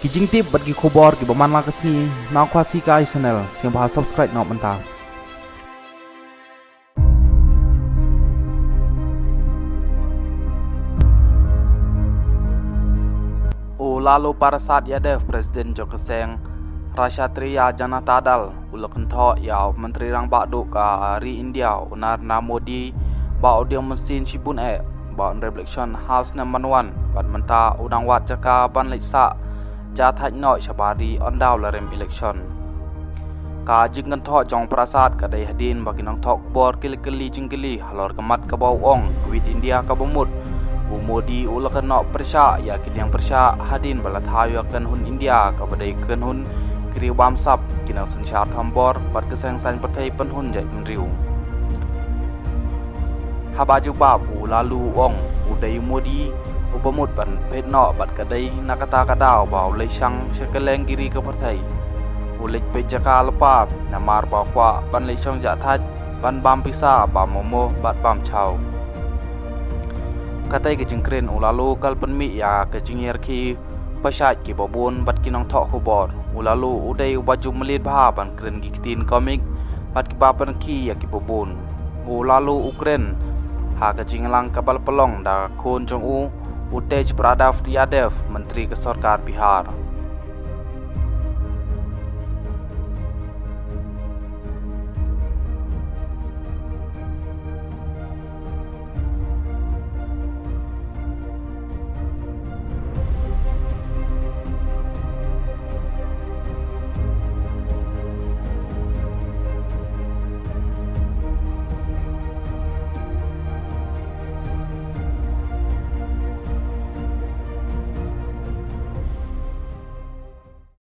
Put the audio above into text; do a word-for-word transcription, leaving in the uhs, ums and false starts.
Ki jingtip bad ki khubor kiba man la ka sngi na Khasi Kai Channel, sngewbha subscribe noh mynta. U Lalu Prasad Yadav, President jong ka seng Rashtriya Janata Dal, u la kynthoh ïa u Myntri Rangbah Duh ka ri India, u Narendra Modi, ba u dang mynsiem shibun eh ba un rep election ha u snem ban wan, bad mynta u dang wad jaka ban leit sah ja thait noh shabar ri ynda u la rem election. Ka jingkynthoh jong u Prasad ka dei hadien ba ki nongthoh khubor ki la kylli jingkylli halor ka mat kaba u ong Quit India kaba mut. U Modi u la kynnoh pyrshah ïa ki liang pyrshah hadien ba la thaw ïa ka kynhun India kaba dei ka kynhun ki ri bamsap, ki nongsynshar thombor bad ka seng saiñ pyrthei pynhun jaitbynriew. Haba jubab, u Lalu u ong u dei u Modi uba mut ban phet noh bad ka dei na kata ka daw ba u leit shang sha kylleng ki ri ka pyrthei. U leit peit jaka lypa namar ba u kwah ban leit shong ja thait, ban bam pisa, bam momo bad bam chow. Katei ka jingkren u Lalu ka la pynmih ïa ka jingïarkhie pyrshah kiba bun bad ki nongthoh khubor. U Lalu u dei uba ju mlien bha ban kren ki ktien comic bad kiba pynkhih ïa kiba bun. U Lalu u kren ha ka jingïalang kaba la pynlong da ka khun jong u, u Tej Pratav Yadav, Myntri ka sorkar Bihar.